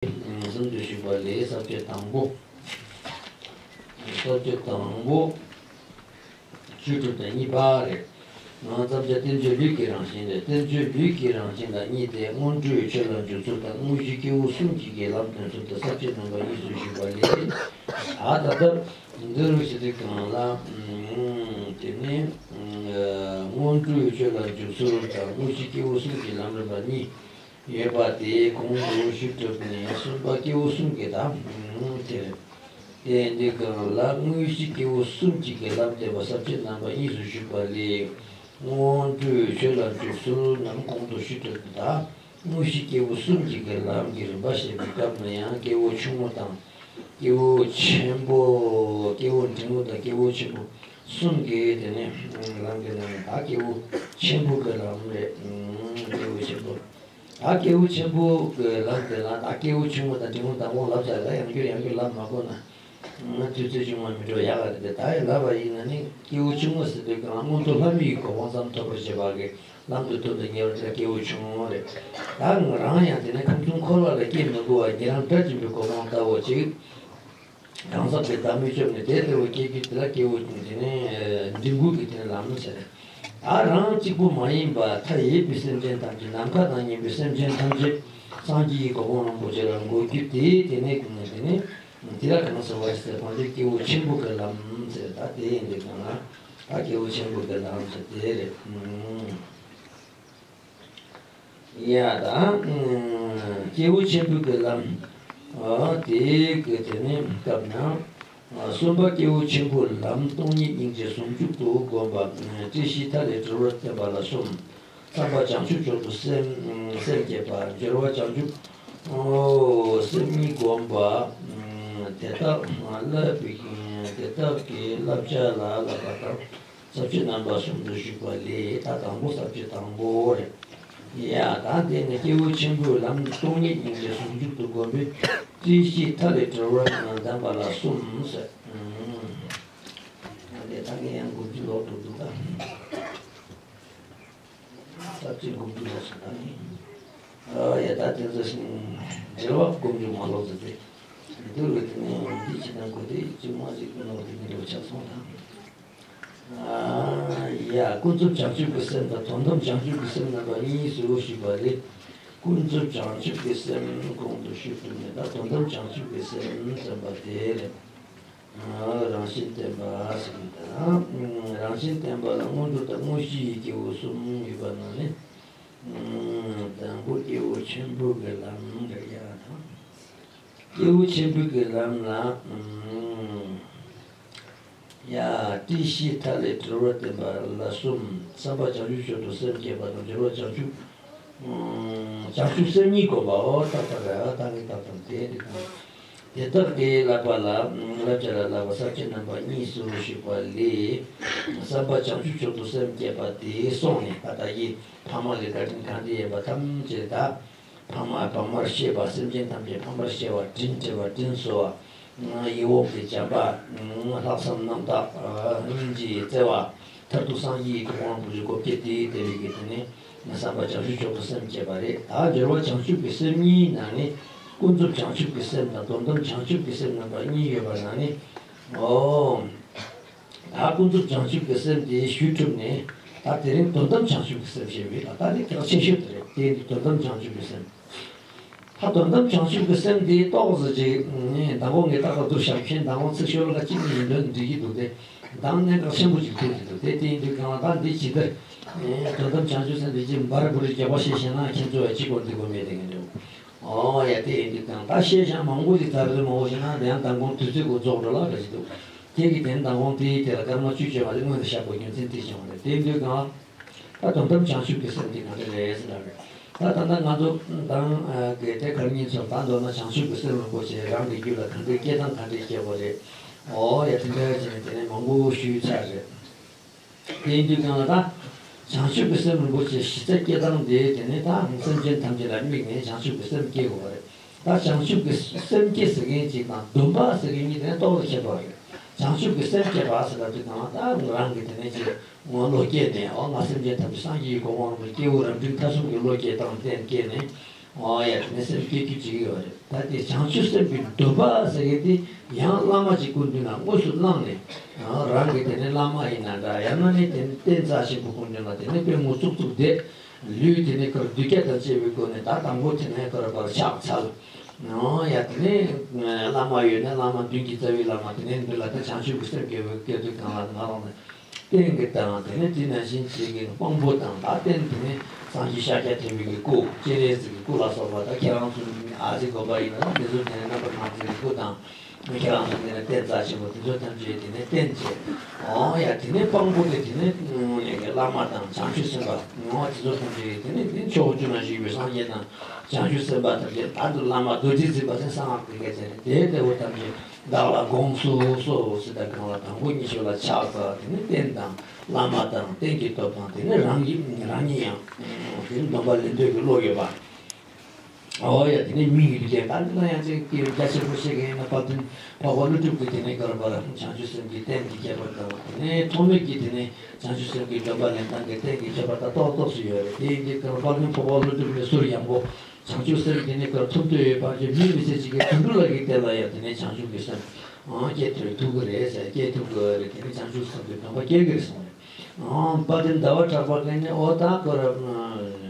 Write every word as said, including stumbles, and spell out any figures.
གསུམ་དུ་ཞུགས་པ་ལས་ས་བཅད་དང་པོ། ས་བཅད་དང་པོ། ཆོས་དྲུག་དང་གཉིས་པ་རེད། ང་བརྩམས་བྱ་བསྟན་བཅོས་ལུས་ཀྱི་རང་བཞིན་རེད། བསྟན་བཅོས་ལུས་ཀྱི་རང་བཞིན་ལ་གཉིས་ཏེ། སྔོན་འགྲོའི་ཆོས་ལ་འཇུག་ཚུལ་དང་། དངོས་གཞི་སྐྱེས་བུ་གསུམ་གྱི་གི་ལམ་སྟོན་ཚུལ་དུ་ས་བཅད་རྣམ་པ་གཉིས་སུ་ཞུགས་པ་ལས། ད་ལྟ་འདི་རུ་ཞུ་དུས་གང་ལ། དེ་ནི་སྔོན་འགྲོའི་ཆོས་ལ་འཇུག་ཚུལ་དང་། དངོས་གཞི་སྐྱེས་བུ་གསུམ་གྱི་ལམ་རིམ་པ་གཉིས་ཡོད་པ་དེ་གོང་དུ་ཞུས་གྲུབ་ནས་གསུམ་པ་སྐྱེས་བུ་གསུམ་གྱི་དང་། དེ་རེད། དེ་འདི་གང་ལ་དངོས་གཞི་སྐྱེས་བུ་གསུམ་གྱི་གི་ལམ་བསྟན་པ་ས་བཅད་རྣམ་པ་གཉིས་སུ་ཞུགས་པ་ལས། སྔོན་འགྲོའི་ཆོས་ལ་འཇུག་ཚུལ་རྣམས་གོང་དུ་ཞུས་གྲུབ་ད། དངོས་གཞི་སྐྱེས་བུ་གསུམ་གྱི་གི་ལམ་གྱི་རིམ་པ་བཤད་པའི་སྐབས་ན་ཡང་སྐྱེས་བུ་ཆུང་ངུ་དང་། སྐྱེས་བུ་ཆེན་པོ། སྐྱེས་བུ་འབྲིང་པོ་དང་སྐྱེས་བུ་ཆེན་པོ་གསུམ་གྱི་དེ་ནས་ལམ་གྱི་ནང་ནས་ད་སྐྱེས་བུ་ཆེན་པོ་གི་ལམ་རེད། སྐྱེས་བུ་ཆེན་པོ། ད་སྐྱེས་བུ་ཆེན་པོ་གི་ལམ་དེ་ལ་ད་སྐྱེས་བུ་ཆུང་ངུ་དང་འབྲིང་པོ་དང་པོ་ལབ་ཚར་ལ་ཡང་བསྐྱར་ཡང་བསྐྱར་ལབ་མ་དགོས་ན། ང་དུས་ཚོད་ཅུང་མ་མི་འགྲོ་ཡག་ག་རེད་དེ། ད་ཡི་ལབ་པ་ཡིན་ན་ནི་སྐྱེས་བུ་ཆུང་ངུ་ཟེར་དུས་གང་ལ་མངོན་མཐོ་ལྷ་མིའི་གོ་འཕང་ཙམ་ཐོབ་པར་བྱེད་པ་གི་ལམ་དུ་ཐོབ་པའི་ཉེ་བར་དེ་ལ་སྐྱེས་བུ་ཆུང་ངུ་རེད། ད་ང་རང་ཡང་དེ་ནས་ཁམས་གསུམ་འཁོར་བ་ལ་སྐྱེ་མི་དགོས་པ་ཉེ་རང་དགྲ་བཅོམ་པའི་གོ་འཕང་ལྟ་བུ་ཅིག་གང་ཟག་གི་བདག་མེད་སྐྱོབ་ནས་དེ་ལྟ་བུ་སྐྱེ་རྒྱུ་དེ་ལ་སྐྱེས་བུ་དེ་ནས་འབྲིང་པོ་གི་དེ་ལམ་ཟེར། ད་རང་གཅིག་པུ་མ་ཡིན་པ་མཐའ་ཡས་པའི་སེམས་ཅན་ཐམས་ཅད་ནམ་མཁའ་དང་མཉམ་པའི་སེམས་ཅན་ཐམས་ཅད་སངས་རྒྱས་ཀྱི་གོ་འཕང་རིན་པོ་ཆེ་ལ་འགོད་རྒྱུ་དེ་དེ་ནས་གང་དེ་ནས་དེ་ལ་གང་ཟེར་བ་ཟེར་བ་དེ་སྐྱེས་བུ་ཆེན་པོ་གི་ལམ་ཟེར། ད་དེ་ཡིན་དུས་གང་ལ་ད་སྐྱེས་བུ་ཆེན་པོ་གི་ལམ་ཟེར་དེ་རེད། ཡ་ད། སྐྱེས་བུ་ཆེན་པོའི་གི་ལམ། དེའི་གི་དེ་ནི་སྐབས་ན། གསུམ་པ་སྐྱེས་བུ་ཆེན་པོའི་ལམ་སྟོང་ཉིད་སྙིང་རྗེ་ཟུང་འཇུག་ཏུ་བསྒོམ་པ། བཀྲ་ཤིས་མཐའ་ལས་གྲོལ་བར་བསྟན་པ་ལ་གསུམ། བསམ་པ་བྱང་ཆུབ་མཆོག་ཏུ་སེམས་སེམས་བསྐྱེད་པ། སྦྱོར་བ་བྱང་ཆུབ་སེམས་གཉིས་བསྒོམ་པ། དེ་དག་བསླབ་པའི་དེ་དག་གི་བསླབ་བྱ་ལ་བསླབ་པ་དང་། ས་བཅད་རྣམ་པ་གསུམ་དུ་ཞུགས་པ་ལས། ད་དང་པོ་ས་བཅད་དང་པོ་རེད། ཡ་ད་དེ་ནི་སྐྱེས་བུ་ཆེན་པོའི་ལམ་སྟོང་ཉིད་སྙིང་རྗེ་ཟུང་འཇུག་ཏུ་བསྒོམ་པའི་བཀྲ་ཤིས་མཐའ་ལས་གྲོལ་བར་གདམས་པ་ལ་གསུམ་ཟེར། ཨ་ལས་ད་ངས་ཡང་སྒོམ་རྒྱུ་ལོག་འགྲོ་འདུག་ད། ས་བཅད་སྒོམ་རྒྱུ་ལོག་སོང་ད་ནི། ཨ་ཡ་ད་དེ་ཚོ་ཞིང་འབྲེལ་བ་སྒོམ་རྒྱུ་མ་ལོག་ཟེར་ཏེ། འདི་རུ་དེ་ནས་འདི་ཕྱི་ནང་གོ་དེ་ཅི་མ་ཅིག་ནོར་དེ་ནི་འགྲོ་ཆགས་སོང་ད། ཡ། ཀུན་རྫོབ་བྱང་ཆུབ་ཀྱི་སེམས་དང་དོན་དམ་བྱང་ཆུབ་ཀྱི་སེམས་རྣམ་པ་གཉིས་སུ་ཞུགས་པ་ལས། ཀུན་རྫོབ་བྱང་ཆུབ་ཀྱི་སེམས་གོང་དུ་ཞུས་པ་ནས་ད་དོན་དམ་བྱང་ཆུབ་ཀྱི་སེམས་བསྟན་པ་དེ་རེད། རང་བཞིན་བསྟན་པ་ཟེར་གྱི་འདུག་རང་བཞིན་བསྟན་པ་ལ་སྔོན་འགྲོ་དང་དངོས་གཞི་ཡི་སྐྱེས་བུ་གསུམ་ཡོད་པ་ན་ནི། དང་པོ་སྐྱེས་བུ་ཆེན་པོ་གི་ལམ་རེད་ཡ་དང་། སྐྱེས་བུ་ཆེན་པོའི་གི་ལམ་ལ། ཡ། བཀྲ་ཤིས་མཐའ་ལས་གྲོལ་བར་བསྟན་པ་ལ་གསུམ། བསམ་པ་བྱང་ཆུབ་མཆོག་ཏུ་སེམས་བསྐྱེད་པ་དང་། སྦྱོར་བ་བྱང་ཆུབ། བྱང་ཆུབ་སེམས་གཉིས་བསྒོམ་པའོ། ཏག་ཏག་རེད། ད་ངས་ཏག་ཏག་དེ་འདི་དང་། དེ་དག་གི་བསླབ་པ་ལ། བསླབ་བྱ་ལ་བསླབ་པ་ས་བཅད་རྣམ་པ་གཉིས་སུ་ཞུགས་པ་ལས། བསམ་པ་བྱང་ཆུབ་མཆོག་ཏུ་སེམས་བསྐྱེད་པ་དེ་སོང་ནས་ད་ལྟ་ཡི་ཕ་མ་གི་བཀའ་དྲིན་གང་དེ་ཡིན་པ་ཐམས་ཅད་ད། ཕ་མ་ཕ་མར་བཤད་པ། སེམས་ཅན་ཐམས་ཅད་ཕ་མར་བཤད་པ། དྲིན་དྲི་བ། དྲིན་གཟོ་བ། ཡིད་འོང་གི་བྱམས་པ། ལྷག་བསམ་རྣམ་དག་སྙིང་རྗེ་བརྩེ་བ། མཐར་ཐུག་སངས་རྒྱས་ཀྱི་གོ་འཕང་རིན་པོ་ཆེ་བསྒོམ་བྱ་དེ་དེ་བས་ཀྱི་དེ་ནི་བསམ་པ་བྱང་ཆུབ་མཆོག་ཏུ་སེམས་བསྐྱེད་པ་རེད། ད་སྦྱོར་བ་བྱང་ཆུབ་ཀྱི་སེམས་གཉིས་ནང་ནས་ཀུན་རྫོབ་བྱང་ཆུབ་ཀྱི་སེམས་དང་དོན་དམ་བྱང་ཆུབ་ཀྱི་སེམས་རྣམ་པ་གཉིས་ཡོད་པ་ནང་ནས། ཨོ། ད་ཀུན་རྫོབ་བྱང་ཆུབ་ཀྱི་སེམས་དེ་ཞུས་གྲུབ་ནས། ད་དེ་རིང་དོན་དམ་བྱང་ཆུབ་ཀྱི་སེམས་ཞེས་པའི་ད་ལྟ་དེ་གལ་ཆེ་ཤོས་དེ་རེད། དེ་ནི་དོན་དམ་བྱང་ཆུབ་ཀྱི་སེམས། ད་དོན་དམ་བྱང་ཆུབ་ཀྱི་སེམས་དེ་ཏོག་ཙམ་ཅིག་ངས་མདང་དགོང་ངས་ཏག་ཏག་བསྡུར་བཞག་མཁན་མདང་དགོང་ཚིག་ཤོ་ལོ་ཀ་གཅིག་གཉིས་ཡིན་དོན་འགྲིག་གི་འདུག་སྟེ། མདང་གནད་འགག་ཆེན་པོ་ཅིག་ཐུག་གི་འདུག་སྟེ། དེ་ཡིན་དུས་གང་ལ་ད་འདི་ཇི་ལྟར་དོན་དམ་བྱང་ཆུབ་སེམས་དེ་ཅིག་འབར་འབུར་རྒྱབ་པ་བཤད་བཤད་ན་ཁྱེད་ཚོ་ཡ་གཅིག་པོ་འདི་གོ་མེད་དེ་ངས་འདྲ། ཨོ་ཡ། དེ་ཡིན་དུས་ཀྱང་ད་བཤད་བྱ་མང་པོ་ཞིག་ད་རེས་མང་པོ་ཞིག་ན་དེ་ཡང་མདང་དགོང་དུས་ཚོད་ཀྱི་རྫོགས་འགྲོ་ལ་རེ་ཞིག་འདུག་དེ་གི་དེ་མདང་དགོང་དེའི་དེ་ལ་སྐར་མ་བཅུ་བྱས་པ་དེ་སྔོན་དུ་བཞག་པའི་རྒྱུ་མཚན་དེ་བྱུང་བ་རེད། དེ་ཡིན་དུས་ཀྱང་ད་དོན་དམ་བྱང་ཆུབ་ཀྱི་སེམས་དེ་ག་འདྲ་རེད་ཟེར་ལ་རེད། ད་ད་ལྟ་ང་ཚོ་མདང་གི་དེ་གར་ཉིན་ཚོ་ད་མདོར་ན་བྱང་ཆུབ་ཀྱི་སེམས་རིན་པོ་ཆེ་རང་གི་རྒྱུད་ལ་ག་འདྲའི་སྐྱེ་སྟངས་ག་འདྲའི་སྐྱེ་དགོས་རེད། ཨོ་ཡ། དེ་འདྲ་བྱས་ནས་དེ་ནས་མང་པོ་ཞུས་ཚར་རེད། དེ་ཡིན་དུས་གང་ལ་ད། བྱང་ཆུབ་ཀྱི་སེམས་རིན་པོ་ཆེ་གཞི་རྩ་སྐྱེ་སྟངས་དེ་དེ་ནས་ད་སེམས་ཅན་ཐམས་ཅད་ལ་དམིགས་ནས་བྱང་ཆུབ་ཀྱི་སེམས་སྐྱེ་དགོས་པ་རེད། ད་བྱང་ཆུབ་ཀྱི་སེམས་བསྐྱེད་ཟེར་མཁན་གཅིག་དང་སྡོམ་པ་ཟེར་མཁན་གཉིས་དེ་ནས་ཏོག་ཙམ་ཁྱད་པར་རེད། བྱང་ཆུབ་ཀྱི་སེམས་བསྐྱེད་པ་ཟེར་ལབ་དུས་གང་ལ་ད་རང་གི་དེ་ནས་ཀྱི་ངོ་བློ་སྐྱེས་ནས། འོ་ང་སེམས་ཅན་ཐམས་ཅད་སངས་རྒྱས་ཀྱི་གོ་འཕང་རིན་པོ་ཆེ་སྐྱེས་བུ་རབ་འབྲིང་ཐ་གསུམ་གྱི་བློ་སྐྱེ་སྟངས་བསྟན་སྐྱེས་ནས། ཨོ་ཡ་དེ་ནས་སེམས་བསྐྱེད་རྒྱུ་ཅིག་ཡོད་རེད། ད་དེ་བྱང་ཆུབ་སེམས་ཀྱི་འདུན་པ་ཟེར་མཁན་དེ་ཡང་བླ་མ་ཅིག་སྐུ་མདུན་ལ་དངོས་སུ་བླངས་ནས། ཨ་རང་གི་དེ་ནས་བླ་མ་ཡིན་ན་འདྲ། ཡང་ན་ནི་དེ་ནས་རྟེན་རྩ་ཆེན་པོ་སྐུ་མདུན་ལ་དེ་ནས་པུས་མོ་བཙུགས་བཙུགས་བསྡད། ལུས་དེ་ནས་གར་གདུལ་བྱ་དང་བཅས་པའི་སྒོ་ནས་ད་དང་པོ་དེ་ནས་གར་བར་ཕྱག་འཚལ། ཨོ་ཡ་དེ་ནས་བླ་མ་ཡོད་ན་བླ་མ་མདུན་གྱི་རྩ་བའི་བླ་མ་དེ་ནས་མདུན་ལ་ད་བྱང་ཆུབ་ཀྱི་སེམས་བསྐྱེད་པའི་སྐད་དུ་གང་ལ་ང་རང་ནས། རྟེན་གྱི་དང་དེ་ནས་དེ་ནང་བཞིན་བྱེད་ཀྱི་དཔང་པོ་དང་། ད་རྟེན་དེ་ནས་སངས་རྒྱས་ཤཱཀྱ་ཐུབ་པའི་གི་སྐུ། སྤྱན་རས་གཟིགས་ཀྱི་སྐུ་ལ་སོགས་པ། ད་ཁྱེད་རང་ཚོ་ཨ་ཙི་དགོན་པ་ཡིན་ན་དེ་ཚོ་དེ་ནས་རྣམ་པར་སྣང་མཛད་ཀྱི་སྐུ་དང་། ཁྱེད་རང་ཚོ་དེ་ནས་རྟེན་རྩ་ཆེན་པོ་དེ་ཚོ་ཐམས་ཅད་དེ་ནས་རྟེན་བྱེད། ཨོ་ཡ་དེ་ནས་དཔང་པོ་དེ་དེ་ནས་བླ་མ་དང་བྱང་ཆུབ་སེམས་དཔའ། ཨོ་དེ་ཚོ་ཐམས་ཅད་དེ་ནས་དེ་ཕྱོགས་བཅུ་ན་བཞུགས་པའི་སངས་རྒྱས་དང་བྱང་ཆུབ་སེམས་དཔའ་ཐམས་ཅད། ད་དུ་བླ་མ་རྡོ་རྗེ་འཛིན་པ་དེ་གསང་སྔགས་ཀྱི་སྐད་ཆ་རེད། དེ་དེ་བོ་ཐམས་ཅད། བདག་ལ་དགོངས་སུ་གསོལ་ཟེར། ད་གང་ལ་དང་པོ་ཉི་ཤུ་ལ་ཕྱག་འཚལ། དེ་ནས་རྟེན་དང་བླ་མ་དང་རྟེན་གྱི་སྟོབས་དང་། དེ་ནས་རང་གི་རང་ཉིད་ཡང་དེ་ནས་སྡོམ་པ་ལེན་འདོད་ཀྱི་བློ་ཡོད་པ། ཨོ་ཡ་དེ་ནས་མིང་གི་ལུས་རྟེན། ད་འདི་ལ་ཡང་ཅིག་གི་རྒྱ་ཆེན་པོ་བཤད་མཁན་ཡིན་ན་དཔལ་ལྡན་འཕགས་པ་ཀླུ་སྒྲུབ་ཀྱིས་དེ་ནས་ག་རེ་བར་བྱང་ཆུབ་སེམས་ཀྱི་རྟེན་གྱི་ཁྱད་པར་དང་། དེ་ནས་ཐོགས་མེད་ཀྱིས་དེ་ནས་བྱང་ཆུབ་སེམས་ཀྱི་སྡོམ་པ་ལེན་སྟངས་ཀྱི་རྟེན་གྱི་ཁྱད་པར་ད་ཏོག་ཏོག་ཙམ་ཡོད་རེད། དེ་ཡིན་དུས་ག་རེ་དཔལ་ལྡན་འཕགས་པ་ཀླུ་སྒྲུབ་ནས་ཟུར་ཡང་པོ། བྱང་ཆུབ་སེམས་དེ་ནི་གར་ཐོབ་འདོད་ཡོད་པ་ཅིག་མི་མི་ཚེ་གཅིག་གི་དུད་འགྲོ་ལ་གི་རྟེན་ལ་ཡང་དེ་ནས་བྱང་ཆུབ་ཀྱི་སེམས་ཨང་སྐྱེ་ཐུབ་ཐུབ་ཀྱི་རེད་ཟེར། སྐྱེ་ཐུབ་ཀྱི་རེད། དེ་ནས་བྱང་ཆུབ་སེམས་ཀྱི་སྡོམ་པ་སྐྱེ་གི་རེད་གསུངས་རེད། ཨང་དཔལ་ལྡན་ཟླ་བ་གྲགས་པ་གིས་ནི་ཨོ་ད་ཁོ་ར་